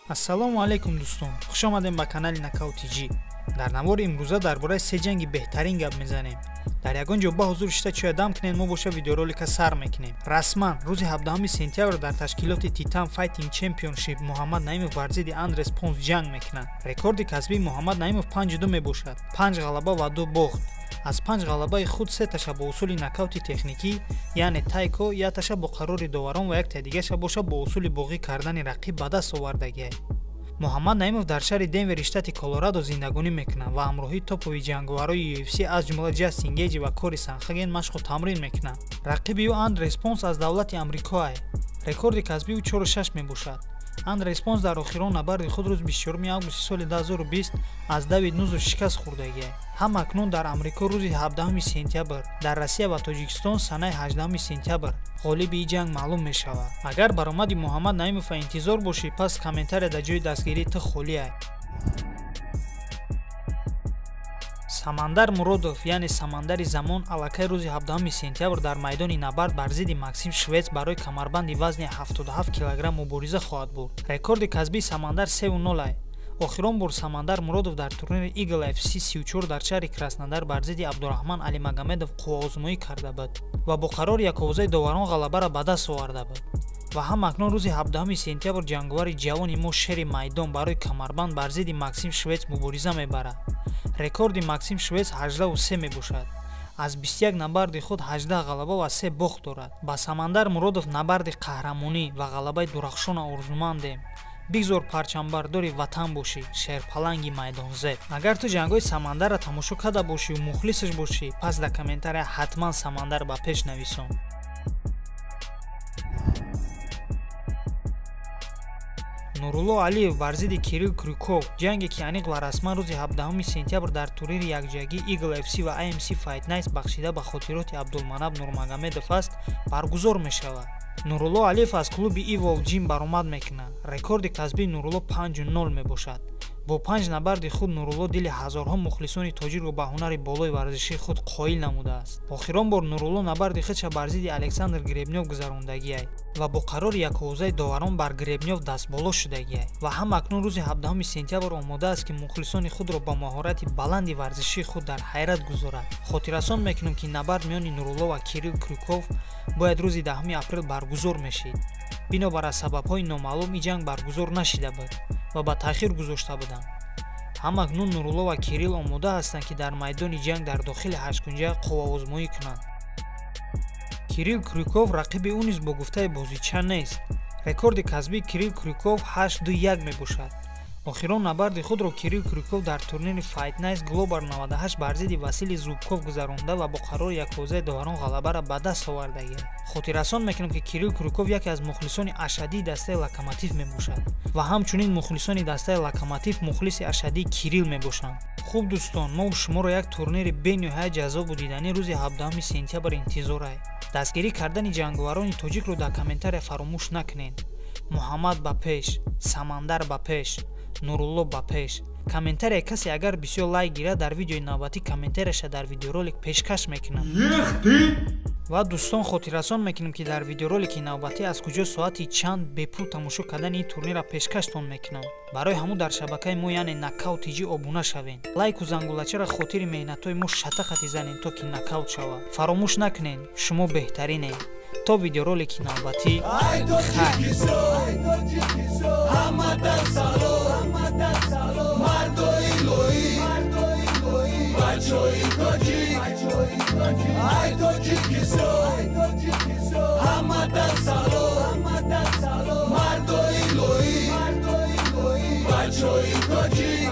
Ассалому алайкум дӯстон, хуш омадем ба канали Нокаут ТЖ. Дар навори имрӯза дар бораи се ҷанги беҳтарин гап мезанем. Дар ягон ҷо ба ҳузур шита чоя дам кунед, мо боша видеоролика сар мекунем. Расман рӯзи 17 сентябр дар ташкилоти Titan Fighting Championship Муҳаммад Наимов бар зидди Андрес Понс ҷанг мекунад. Рекорди касбии Муҳаммад Наимов 5-2 мебошад. 5 ғалаба ва 2 бохт. Аз 5 ғалабаи худ 3 таша бо усули нокаути техникӣ, яъне тайко, як таша бо қарори доварон ва якта дигаша боша бо усули боғӣ кардани рақиб ба даст овардагиай. Муҳаммад Наимов дар шаҳри Денвери штати Колорадо зиндагонӣ мекунад ва ҳамроҳии топови ҷанговарои UFC аз ҷумла Ҷастин Гейҷи ва Кори Санхаген машқу тамрин мекунад. Рақиби ӯ Андрес Понс аз давлати Амрикоай. Рекорди касбии ӯ 4-6 мебошад. Андрес Понс дар охирон набарди худ рӯзи 24 августи соли 2020 аз Давид Нузов шикаст хӯрдагиай. Ҳам акнун дар Амрико рӯзи 17 сентябр, дар Россия ва Тоҷикистон санаи 18 сентябр ғолиби ин ҷанг маълум мешавад. Агар баромади Муҳаммад Наимова интизор бошӣ, пас комментария дар ҷои дастгирии ту холиай. Самандар Муродов, яъне Самандари замон, аллакай рӯзи 17 сентябр дар майдони набард бар зидди Максим Швец барои камарбанди вазни 77 кг мубориза хоҳад бурд. Рекорди касбии Самандар 3-0 ай. Охирон бор Самандар Муродов дар турнири Eagle FC 34 дар шаҳри Краснодар бар зидди Абдураҳман Алимагомедов қувваозмоӣ карда буд ва бо қарори яковозаи доварон ғалабаро ба даст оварда буд. Ва ҳам акнун рӯзи 17 сентябр ҷанговари ҷавони мо шери майдон барои камарбанд бар зидди Максим Швец мубориза мебарад. Рекорди Максим Швец 18-3 мебошад. Аз 21 набарди худ 18 ғалаба ва 3 бохт дорад. Ба Самандар Муродов набарди қаҳрамонӣ ва ғалабаи дурахшона орзумандем. Бигзор парчамбардори ватан бошӣ, шерпаланги майдонзеб. Агар ту ҷангҳои Самандарро тамошо карда бошӣ ва мухлисаш бошӣ, пас дар комментария ҳатман Самандар ба пеш нависон. Нурулло Алиев бар зидди Кирилл Крюков, ҷанге ки аниқ ва расман рӯзи 17 сентябр дар турнири якҷоягии Eagle FC ва AMC Fight Nights бахшида ба хотироти Абдулманаб Нурмагомедов аст, баргузор мешавад. Нурулло Алиев аз клуби Evolve Gym баромад мекунад. Рекорди касбии Нурулло 5-0 мебошад. Бо 5 набарди худ Нурулло дили ҳазорҳо мухлисони тоҷикро ба ҳунари болои варзишии худ қоил намудааст. Охирон бор Нурулло набарди худша бар зидди Александр Гребнёв гузарондагиай ва бо қарори яковозаи доварон бар Гребнёв дастболо шудагиай. Ва ҳам акнун рӯзи 17 сентябр омода аст, ки мухлисони худро ба маҳорати баланди варзишии худ дар ҳайрат гузорад. Хотиррасон мекунем, ки набард миёни Нурулло ва Кирилл Крюков бояд рӯзи 10 апрел баргузор мешид. Бинобар аз сабабҳои номаълум ин ҷанг баргузор нашида буд ва ба таъхир гузошта буданд. Ҳам акнун Нурулло ва Кирилл омода ҳастанд, ки дар майдони ҷанг дар дохили ҳашткунҷа қувваозмоӣ кунанд. Кирилл Крюков рақиби ӯ низ бо гуфтаи бозича нест. Рекорди касбии Кирилл Крюков 8-2-1 мебошад. Охирон набарди худро Кирилл Крюков дар турнири Fight Nights Global 98 бар зидди Василий Зубков гузаронда ва бо қарори яковозаи доварон ғалабаро ба даст овардагиай. Хотиррасон мекунем, ки Кирилл Крюков яке аз мухлисони ашаддии дастаи Локомотив мебошад ва ҳамчунин мухлисони дастаи Локомотив мухлиси ашаддии Кирилл мебошанд. Хуб дӯстон, мо шуморо як турнири бениҳоят ҷаззобу диданӣ рӯзи 17 сентябр интизорай. Дастгирӣ кардани ҷанговарони тоҷикро дар комментария фаромӯш накунед. Муҳаммад ба пеш, Самандар ба пеш, Нурулло ба пеш. Комментария касе агар бисёр лайк гирад, дар видеои навбатӣ комментарияша дар видеоролик пешкаш мекунам. Ва дӯстон, хотиррасон мекунем, ки дар видеоролики навбатӣ аз куҷо соати чанд бепул тамошо кардани ин турнирро пешкаштон мекунам. Барои ҳамун дар шабакаи мо, яъне Нокаут ТЖ, обуна шавед. Лайку зангулачаро хотири меҳнатҳои мо шатақати занед, то ки нокаут шавад. Фаромӯш накунед, шумо беҳтаринед. То видеоролики навбатӣ, хайр. Ай Тоҷикистон, ҳама дар салом, мардои лоӣ, бачаҳои тоҷик.